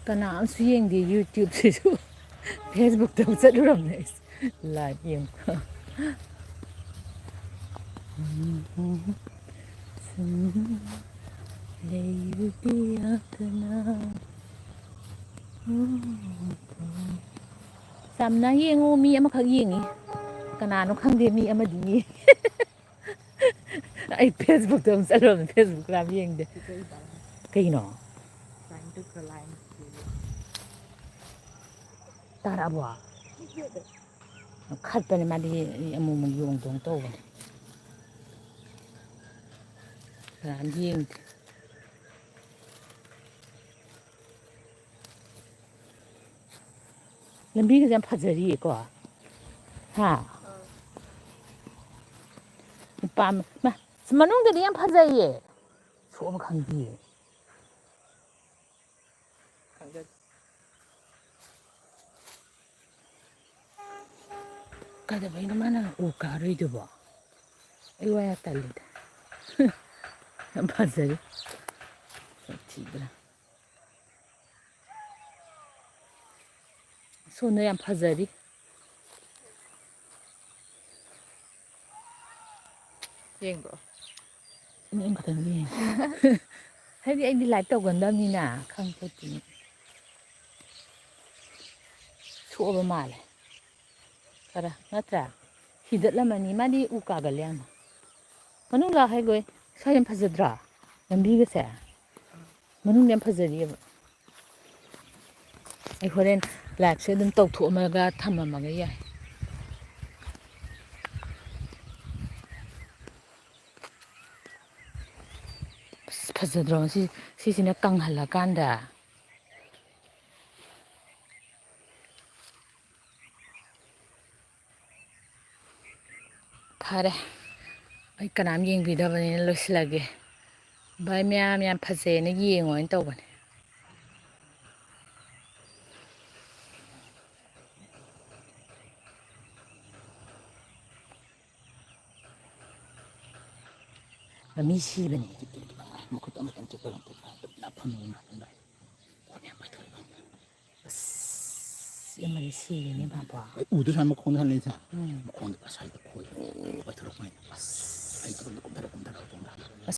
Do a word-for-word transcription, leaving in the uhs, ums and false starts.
ꯀꯅꯥꯝꯁꯨ ꯌꯦꯡꯗꯦ YouTube-ꯁꯤꯁꯨ꯫ Facebook-ꯇ ꯑꯃꯨꯛ ꯆꯠꯂꯨꯔꯕꯅꯦ ꯑꯩꯁꯦ꯫ Live ꯌꯦꯡꯕ꯫ ꯁꯨꯝ ꯂꯩꯕꯗꯤ ꯌꯥꯗꯅ꯫ ꯆꯝꯅ ꯌꯦꯡꯉꯨ, ꯃꯤ ꯑꯃꯈꯛ ꯌꯦꯡꯉꯤ꯫ ꯀꯅꯥꯅꯣ ꯈꯪꯗꯦ, ꯃꯤ ꯑꯃꯗꯤ ꯌꯦꯡꯉꯤ꯫ ꯑꯩ Facebook-ꯇ ꯑꯃꯨꯛ ꯆꯠꯂꯨꯔꯕꯅꯦ, Facebook ꯀꯅꯥꯝ ꯌꯦꯡꯗꯦ꯫ ꯀꯩꯅꯣ? ꯇꯥꯔꯛꯑꯕꯣ? ꯈꯠꯄꯅꯦ ꯃꯥꯗꯤ, ꯑꯃꯨꯛ ꯑꯃꯨꯛ ꯌꯣꯡ ꯆꯣꯡ ꯇꯧꯕꯅꯦ꯫ ꯀꯅꯥꯝ ꯌꯦꯡꯗꯦ꯫ ꯂꯝꯕꯤꯒꯁꯦ ꯌꯥꯝ ꯐꯖꯔꯤꯌꯦꯀꯣ꯫ ꯍꯥ? ꯅꯨꯄꯥ ꯑꯃ-, ꯃꯥ, ꯃꯅꯨꯡꯗꯗꯤ ꯌꯥꯝ ꯐꯖꯩꯌꯦ꯫ ꯁꯣꯛꯑꯕ ꯈꯪꯗꯤꯌꯦ꯫ ꯀꯩꯗꯧꯕꯩꯅꯣ ꯃꯥꯅ ꯎ ꯀꯥꯔꯨꯏꯗꯨꯕꯣ? ꯑꯩ ꯋꯥ ꯌꯥꯝ ꯇꯜꯂꯤꯗ꯫ ꯌꯥꯝ ꯐꯖꯔꯤ꯫ ꯁꯛꯊꯤꯗ꯭ꯔꯥ? ꯁꯣꯝꯗ ꯌꯥꯝ ꯐꯖꯔꯤ꯫ ꯌꯦꯡꯕ꯭ꯔꯣ? ꯃꯤ ꯑꯃꯈꯛꯇꯪ ꯌꯦꯡꯉꯤ꯫ ꯍꯥꯏꯗꯤ ꯑꯩꯗꯤ live ꯇꯧꯒꯟꯗꯕꯅꯤꯅ ꯈꯪꯄꯣꯠꯇꯦ꯫ ꯁꯣꯛꯑꯕ ꯃꯥꯜꯂꯦ ꯈꯔ, ꯅꯠꯇ꯭ꯔꯥ? ꯍꯤꯗꯠꯂꯝꯃꯅꯤ꯫ ꯃꯥꯗꯤ ꯎ ꯀꯥꯒꯜꯂꯦ ꯌꯥꯝꯅ꯫ ꯃꯅꯨꯡ ꯂꯥꯛ ꯍꯩꯒꯣꯏ꯫ ꯁ꯭ꯋꯥꯏ ꯌꯥꯝ ꯐꯖꯗ꯭ꯔꯥ? ꯂꯝꯕꯤꯒꯁꯦ꯫ ꯃꯅꯨꯡꯗ ꯌꯥꯝ ꯐꯖꯔꯤꯑꯕ꯫ ꯑꯩ ꯍꯣꯔꯦꯟ live-ꯁꯦ ꯑꯗꯨꯝ ꯇꯧꯊꯣꯛꯑꯝꯃꯒ ꯊꯝꯃꯝꯃꯒ ꯌꯥꯏ꯫ ꯑꯁ, ꯐꯖꯗ꯭ꯔꯣ ꯉꯁꯤ? ꯁꯤꯁꯤꯅ ꯀꯪꯍꯜꯂꯀꯥꯟꯗ꯫ ꯐꯔꯦ, ꯑꯩ ꯀꯅꯥꯝ ꯌꯦꯡꯕꯤꯗꯕꯅꯤꯅ ꯂꯣꯏꯁꯤꯜꯂꯒꯦ꯫ ꯚꯥꯏ, ꯃꯌꯥꯝ ꯌꯥꯝ ꯐꯖꯩꯅ ꯌꯦꯡꯉꯣꯅ ꯇꯧꯕꯅꯦ꯫ ꯃꯤ ꯁꯤꯕꯅꯦ꯫ ꯃꯈꯨꯠ ꯑꯃꯇꯪ ꯆꯠꯄ ꯉꯝꯗꯦ꯫ ꯐꯝꯃꯒ ꯉꯥꯛꯇꯪ ꯂꯩ꯫ ꯈꯣꯟ ꯌꯥꯝ ꯄꯥꯏꯊꯣꯛꯑꯦ꯫ ꯑꯃꯗꯤ ꯁꯤꯔꯦꯅꯦ ꯕꯥꯕꯣ꯫ ꯑꯩ ꯎꯗ ꯁꯨꯃꯥꯏꯅ ꯃꯈꯣꯡꯗ ꯍꯜꯂꯤꯁꯦ꯫ ꯎꯝ꯫ ꯃꯈꯣꯡꯗ ꯑꯁꯥꯏꯗ ꯈꯣꯏ ꯄꯥꯏꯊꯣꯔꯛꯄꯅꯤ꯫ ꯑꯁ ꯑꯩ ꯇꯧꯐꯝꯗ ꯀꯨꯝ